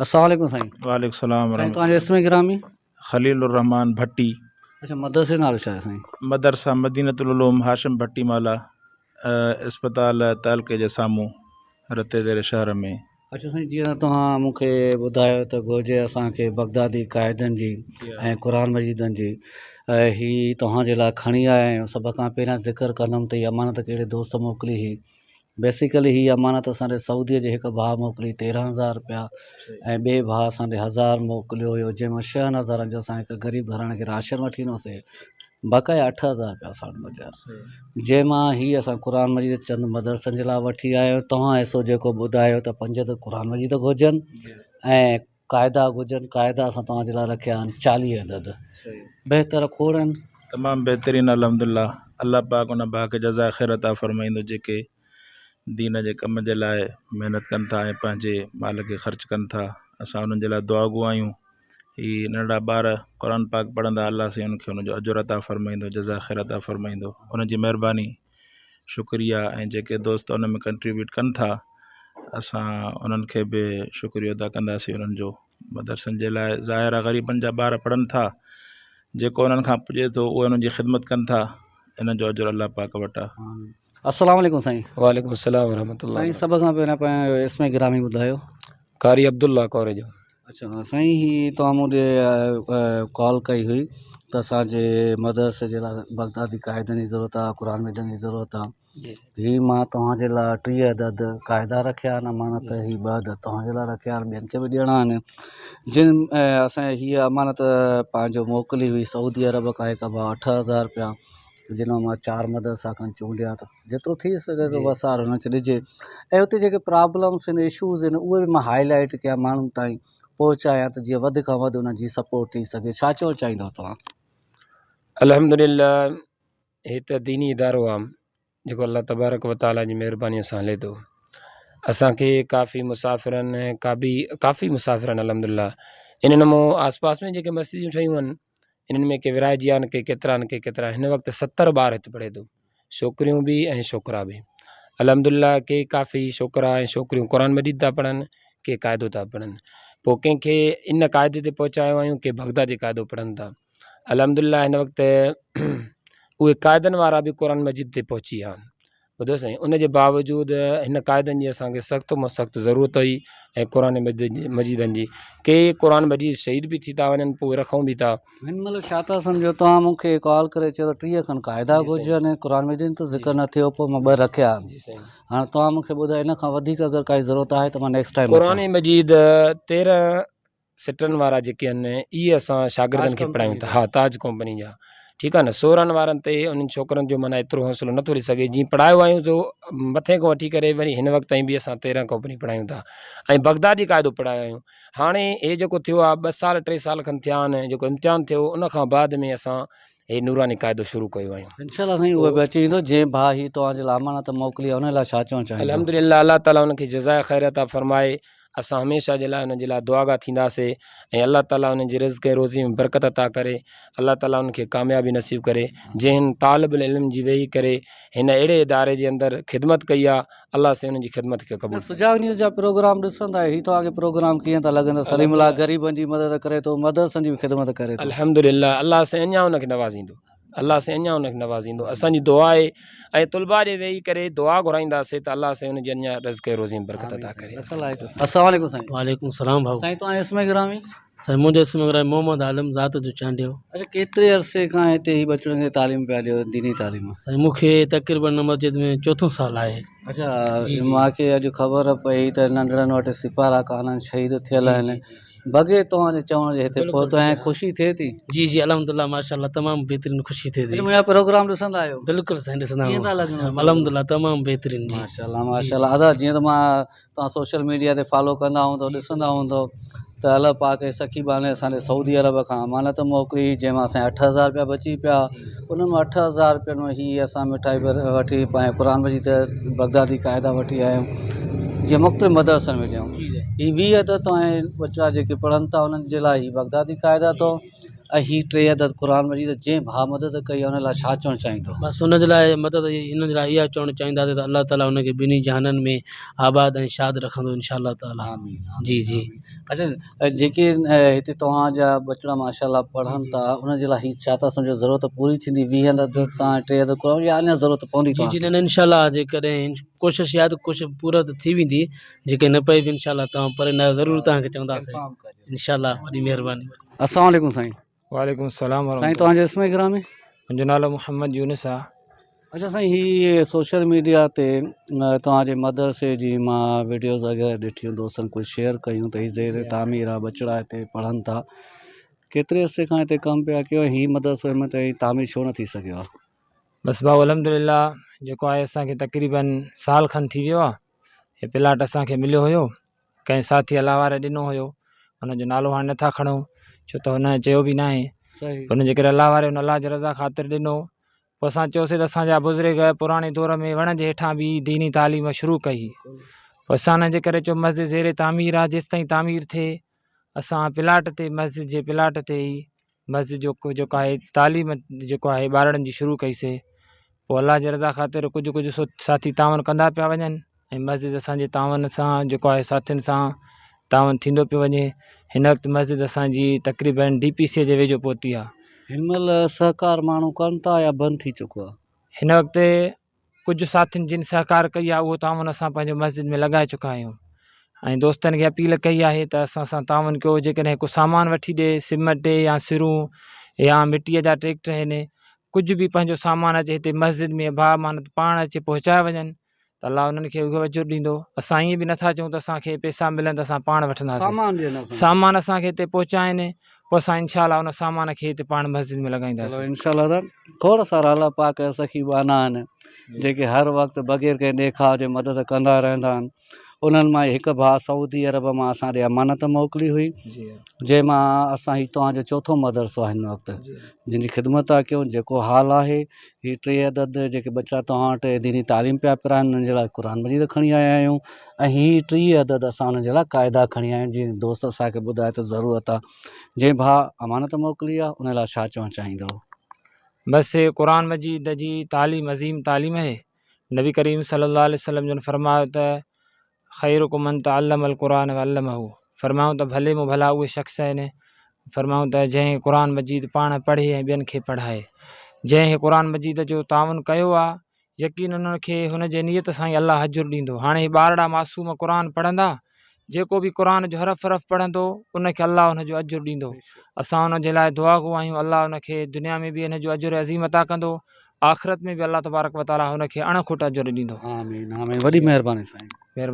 السلام عليڪم سائين. وعليڪم السلام سائين ورحمة توهان جو اسم گرامي؟ خليل الرحمان ڀٽي. اڇا مدرسي جو نالو ڇا آهي سائين؟ مدرسه مدينة العلوم هاشم ڀٽي مالا اسپتال تعلقي جي سامهون رتي ديري شهر ۾. اڇا سائين جيئن توهان مون کي ٻڌايو ته گهرجي اسان کي بغدادي قاعدن جي ۽ قرآن مجيدن جي هي توهان جي لاء کڻي آيا آهيون سڀ کان پهريان ذڪر ڪندم ته هي امانت ڪهڙي دوست موڪلي هئي بيسيڪلي هي امانت اسان ڏي سعودي جي هڪ ڀاء موڪلي تيرهن هزار رپيا ۽ ٻئي ڀاء اسان ڏي هزار موڪليو هيو جنهن مان ڇهن هزارن جو اسان هڪ غريب گهراڻي کي راشن وٺي ڏنوسي بقايا 8000 رپيا اسان وٽ بچيا جنهن مان هي اسان قرآن مجيد چند مدرسن جي لاء وٺي آيا آهيون توهان حصو جيڪو ٻڌايو ته پنج ته قرآن مجيد گهرجن ۽ قاعدا گهرجن قاعدا اسان توهان جي لاء رکيا آهن 40 عدد بهتر کوڙ آهن. تمام بهترين الحمد لله الله پاڪ ان ڀاء کي جزاء خير عطا فرمائيندو جيڪي دين جي ڪم جي لاء محنت ڪن ٿا ۽ پنهنجي مال کي خرچ ڪن ٿا اسان انهن جي لاء دعا گو آهيون هي ننڍڙا ٻار قرآن پاڪ پڙهندا الله سائين انهن کي ان جو اجر عطا فرمائيندو جزاء خير عطا فرمائيندو انهن جي مهرباني شڪريه ۽ جيڪي دوست ان ۾ ڪنٽريبيوٽ ڪن ٿا اسان انهن کي به شڪريو ادا ڪنداسين انهن جو مدرسن جي لاء ظاهر آهي غريبن جا ٻار پڙهن ٿا جيڪو انهن کان پڄي ٿو اهي انهن جي خدمت ڪن ٿا ان جو اجر الله پاڪ وٽ آهي. السلام عليڪم سائين. وعليڪم السلام ورحمة الله. سائين سڀ کان پهريان پنهنجو اسم گرامي ٻڌايو. قاري عبدالله ڪوريجو. اڇا سائين هي توهان مون ڏي ڪال ڪئي هئي ته اسان جي مدرسي جي لاء بغدادي قاعدن جي ضرورت آهي قرآن مجيدن جي ضرورت آهي هي مان توهان جي لاء 30 عدد قاعدا رکيا آهن امانت هي ٻه عدد توهان جي لاء رکيا آهن ٻين کي به ڏيڻا آهن جن اسان جي هيء امانت پنهنجو موڪلي هئي سعودي عرب کان هڪ ڀاء 8000 رپيا جن مان مان چار مدرسا کن چونڊيا ته جيترو ٿي سگهي ٿو وس آهر هنن کي ڏجي ۽ اتي جيڪي پرابلمس آهن اشوز آهن اهي به مان هاء لائيٽ ڪيان ماڻهن تائين پهچايان ته جيئن وڌ کان وڌ انهن جي سپورٽ ٿي سگهي ڇا چوڻ چاهيندو توهان؟ الحمد لله هي ته ديني ادارو آ جيڪو الله تبارڪ و تعالي جي مهرباني سان هلي ٿو اسانکي ڪافي مسافرن ڪابي ڪافي مسافرن الحمد لله انهن مون آس پاس ۾ جيڪي مسجدون ٺهيون آهن انهن ۾ ڪي ورهائجي ويا آهن ڪي ڪيترا آهن ڪي ڪيترا هن وقت 70 ٻار هت پڙهي ٿو ڇوڪريون به ۽ ڇوڪرا به الحمد لله ڪي ڪافي ڇوڪرا ۽ ڇوڪريون قرآن مجيد ٿا پڙهن ڪي قاعدو ٿا پڙهن پوء ڪنهن کي ان قاعدي تي پهچايو آهيون ڪي بغدادي قاعدو پڙهن ٿا الحمد لله هن وقت اهي قاعدن وارا به قرآن مجيد تي پهچي ويا آهن ٻڌو سائين ان جي باوجود هن قاعدن جي اسانکي سخت مان سخت ضرورت هئي ۽ قرآن مجيدن جي ڪي قرآن مجيد شهيد به ٿي ٿا وڃن پوء رکون به ٿا. هن مهل ڇا ٿا سمجهو توهان مون کي ڪال ڪري چيو ته 30 کن قاعدا گهرجن قرآن مجيد تي ذڪر نه ٿيو پوء مان ٻه رکيا هاڻ توهان مون کي ٻڌايو ان کان وڌيڪ اگر ڪائي ضرورت آهي ته مان نيڪسٽ ٽائيم قرآن مجيد 13 سٽن وارا جيڪي آهن اهي اسان شاگردن کي پڙهايون ٿا ها تاج ڪمپني جا ٺيڪ آهي نه 16 وارن تي انهن ڇوڪرن جو معنيٰ ايترو حوصلو نٿو رهي سگهي جيئن پڙهايو آهيون سو مٿي کان وٺي ڪري وري هن وقت تائين به اسان 13 ڪمپني پڙهايون ٿا ۽ بغدادي قاعدو پڙهايو آهيون هاڻي هي جيڪو ٿيو آهي ٻه سال ٽي سال کن ٿيا آهن جيڪو امتحان ٿيو ان کان بعد ۾ اسان هي نوراني قاعدو شروع ڪيو آهيون. انشاء الله سائين اهو به اچي ويندو جنهن ڀاء هي توهان جي لاء امانت موڪلي آهي ان لاء ڇا چوڻ چاهيندو. الحمدلله الله تعالي ان کي جزاء خير عطا فرمائي اسان هميشه جي لاء انهن جي لاء دعاگا ٿينداسي ۽ الله تعالي انهن جي رزق ۽ روزي ۾ برڪت عطا ڪري الله تعالي انهن کي ڪاميابي نصيب ڪري جنهن طالب العلم جي ويهي ڪري هن اهڙي اداري جي اندر خدمت ڪئي آهي الله سائين انهن جي خدمت کي قبول فرمائي. سجاڳ نيوز جا پروگرام ڏسندا آهيو هي توهان کي پروگرام ڪيئن ٿا لڳن ته سليم الله غريبن جي مدد ڪري ٿو مدرسن جي به خدمت ڪري ٿو. الحمدلله الله سائين اڃا ان کي نوازيندو الله سائين اڃا ان کي نوازيندو اسان جي دعا آهي ۽ طلبا جي ويهي ڪري دعا گهرائينداسي ته الله سائين ان جي اڃا رزق ۽ روزي ۾ برڪت عطا ڪري. السلام عليڪم سائين. وعليڪم السلام ڀائو. سائين توهان جو اسم گرامي؟ سائين منهنجو اسم گرامي محمد عالم ذات جو چانڊيو. اڇا ڪيتري عرصي کان هتي هي ٻچڙن کي تعليم پيا ڏيو ديني تعليم؟ سائين مون کي تقريبن مسجد ۾ چوٿون سال آهي. اڇا مان کي اڄ خبر پئي ته ننڍڙن وٽ سپارا ڪانهن شهيد ٿيل آهن بغير توهان جي چوڻ جي هتي پهتو آهيان خوشي ٿئي ٿي؟ جي جي الحمدلله ماشاءالله تمام بهترين خوشي ٿئي ٿي. منهنجا پروگرام ڏسندا آهيو؟ بلڪل سائين ڏسندا آهيون الحمدلله تمام بهترين جي. ماشاءالله ماشاءالله ادا جيئن ته مان توهان سوشل ميڊيا تي فالو ڪندا هوندو ڏسندا هوندو ته الله پاڪ جي سخي ٻانهي اسان ڏي سعودي عرب کان امانت موڪلي جنهن مان اسان جا 8000 روپيا بچي پيا انهن مان 8000 روپين مان هي اسان مٺائي وٺي پنهنجي قرآن مجيد بغدادي قاعدا وٺي آيا آهيون جيئن مختلف مدرسن ۾ ڏيون هي 20 عدد توهان جا ٻچڙا جيڪي پڙهن ٿا انهن جي لاء هي بغدادي قاعدا اٿو ۽ هي ٽي عدد قرآن مجيد جنهن ڀاء مدد ڪئي آهي ان لاء ڇا چوڻ چاهيندو؟ بس ان جي لاء مدد ان جي لاء اها چوڻ چاهينداسين ته الله تعالي ان کي ٻنهي جهانن ۾ آباد ۽ شاد رکندو انشاء الله تعالي آمين جي جي اڇا جيڪي هتي توهان جا ٻچڙا ماشاء الله پڙهن ٿا ان جي لاء هي ڇا ٿا سمجهو ضرورت پوري ٿيندي ويهن عدد سان ٽي عدد قرآن يا اڃا ضرورت پوندي جي جي نه نه انشاء الله جيڪڏهن ڪوشش آهي ته ڪوشش پورا ته ٿي ويندي جيڪڏهن نه پئي به انشاء الله توهان پري نه ضرور توهان کي چونداسين انشاء الله وڏي مهرباني. السلام عليڪم سائين. وعليڪم السلام ورحمة سائين توهان جو اسم گرامي؟ منهنجو نالو محمد يونس آ. اچا سائين هي سوشل ميڊيا تي توهان جي مدرسي جي مان ويڊيوز وغيره ڏٺيون دوستن ڪجهه شيئر ڪيون ته هي زير تعمير آ ٻچڙا هتي پڙهن ٿا ڪيتري عرصي کان هتي ڪم پيا ڪيو هي مدرسو هن مهل تائين تعمير ڇو نه ٿي سگهيو آ؟ بس ڀائو الحمدلله جيڪو آهي اسان کي تقريبن سال کن ٿي ويو آ هي پلاٽ اسان کي مليو هيو ڪنهن ساٿي الله واري ڏنو هيو ان جو نالو هاڻي نٿا کڻون ڇو ته هن چيو به ناهي ان جي ڪري الله واري ان الله جي رضا خاطر ڏنو پوء اسان چيوسي ته اسانجا بزرگ پراڻي دور ۾ وڻ جي هيٺان به ديني تعليم شروع ڪئي پوء اسان ان جي ڪري چيو مسجد زير تعمير آهي جيستائين تعمير ٿئي اسان پلاٽ تي مسجد جي پلاٽ تي ئي مسجد جو جيڪو آهي تعليم جيڪو آهي ٻارڙن جي شروع ڪئي سي پوء الله جي رضا خاطر ڪجهه ڪجهه ساٿي تعاون ڪندا پيا وڃن ۽ مسجد اسانجي تعاون سان جيڪو آهي ساٿين سان تعاون ٿيندو پيو وڃي هن وقت مسجد اسانجي تقريبن ڊي پي سي جي ويجهو پهتي آهي. هن مهل سهڪار ماڻهو ڪن ٿا يا بند ٿي چڪو آهي؟ هن وقت ڪجهه ساٿين جن سهڪار ڪئي آهي اهو تعاون اسان پنهنجو مسجد ۾ لڳائي چڪا آهيون ۽ دوستن کي اپيل ڪئي آهي ته اسان سان تعاون ڪيو جيڪڏهن ڪو سامان وٺي ڏي سيمنٽ يا سرون يا مٽيء جا ٽريڪٽر آهن ڪجهه به پنهنجو سامان اچي هتي مسجد ۾ ڀاء مانت پاڻ اچي پهچائي وڃن ته الله انهن کي اهو اجر ڏيندو اسان ائين به نٿا چئون ته اسان کي پئسا ملن ته اسان پاڻ وٺنداسين سامان اسان کي هتي پهچائن پوء اسان انشاء الله ان سامان کي هتي پاڻ مسجد ۾ لڳائينداسين. چلو انشاء الله تعالي کوڙ سارا الله پاڪ جا سخي ٻانها آهن جيڪي هر وقت بغير ڪنهن ڏيکاء جي مدد ڪندا رهندا آهن انهن مان هڪ ڀاء سعودي عرب مان اسان ڏي امانت موڪلي هئي جنهن مان اسان هي توهان جو چوٿون مدرسو آهي هن وقت جن جي خدمت ٿا ڪيون جيڪو حال آهي هي ٽي عدد جيڪي ٻچڙا توهان وٽ ديني تعليم پيا پرائن انهن جي لاء قرآن مجيد کڻي آيا آهيون ۽ هي ٽي عدد اسان انهن جي لاء قاعدا کڻي آيا آهيون جيئن دوست اسان کي ٻڌايو ته ضرورت آهي جنهن ڀاء امانت موڪلي آهي ان لاء ڇا چوڻ چاهيندؤ؟ بس قرآن مجيد جي تعليم عظيم تعليم آهي نبي ڪريم صلي الله عليه وسلم جن فرمايو ته خيرڪم من تعلم القرآن وعلمه فرمايو ته ڀلي مون ڀلا اهي شخص آهن فرمايو ته جنهن قرآن مجيد پاڻ پڙهي ۽ ٻين کي پڙهائي جنهن هي قرآن مجيد جو تعاون ڪيو آهي يقين انهن کي هن جي نيت سان ئي الله اجر ڏيندو هاڻي هي ٻارڙا معصوم قرآن پڙهندا جيڪو به قرآن جو حرف حرف پڙهندو ان کي الله ان جو اجر ڏيندو اسان ان جي لاء دعا گو آهيون الله ان کي دنيا ۾ به ان جو اجر عظيم عطا ڪندو آخرت ۾ به الله تبارڪ وتعاليٰ هن کي اڻ کٽ اجر ڏيندو. آمين آمين وڏي مهرباني سائين.